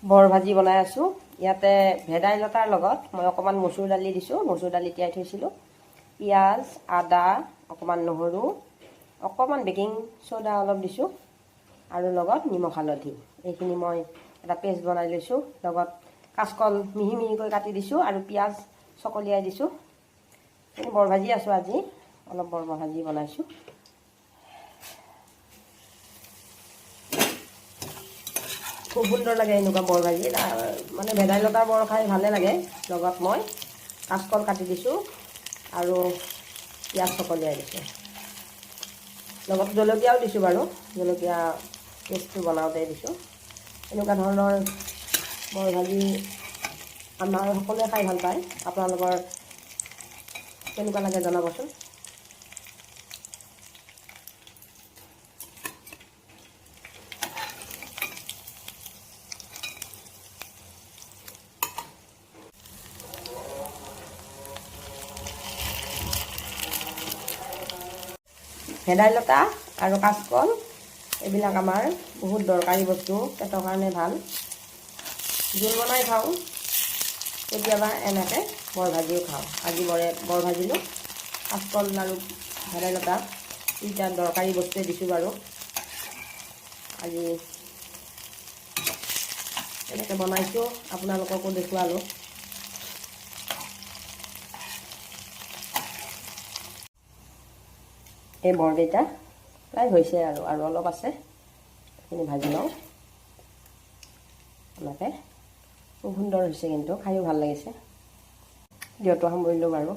বৰ ভাজি বনাই আছোঁ। ইয়াতে ভেদাইলতাৰ লগত মই অকণমান মচুৰ দালি দিছোঁ, মচুৰ দালি তিয়াই থৈছিলোঁ। পিঁয়াজ, আদা, অকণমান নহৰু, অকণমান বেকিং চ'ডা অলপ দিছোঁ আৰু লগত নিমখ, হালধি। এইখিনি মই এটা পেষ্ট বনাই লৈছোঁ। লগত কাচকল মিহি মিহিকৈ কাটি দিছোঁ আৰু পিঁয়াজ চকলিয়াই দিছোঁ। বৰ ভাজি আছোঁ আজি, অলপ বৰ ভাজি বনাইছোঁ। খুব সুন্দৰ লাগে এনেকুৱা বৰ ভাজি, মানে ভেদাইলতাৰ বৰ খাই ভালে লাগে। লগত মই কাচকল কাটি দিছোঁ আৰু পিঁয়াজ চকলিয়াই দিছোঁ, লগত জলকীয়াও দিছোঁ বাৰু, জলকীয়া পেষ্টটো বনাওঁতে দিছোঁ। এনেকুৱা ধৰণৰ বৰ ভাজি আমাৰ সকলোৱে খাই ভাল পায়। আপোনালোকৰ কেনেকুৱা লাগে জনাবচোন। ভেদাইলতা আৰু কাচকল এইবিলাক আমাৰ বহুত দৰকাৰী বস্তু, পেটৰ কাৰণে ভাল। জোল বনাই খাওঁ কেতিয়াবা, এনেকৈ বৰ ভাজিও খাওঁ। আজি বৰ ভাজিলোঁ, কাচকল আৰু ভেদাইলতা দুইটা দৰকাৰী বস্তুৱে দিছোঁ বাৰু। আজি এনেকৈ বনাইছোঁ, আপোনালোককো দেখুৱালোঁ। এই বৰকেইটা প্ৰায় হৈছে আৰু, আৰু অলপ আছে, এইখিনি ভাজি লওঁ এনেকৈ। খুব সুন্দৰ হৈছে কিন্তু, খায়ো ভাল লাগিছে। ভিডিঅ'টো সামৰিলোঁ বাৰু।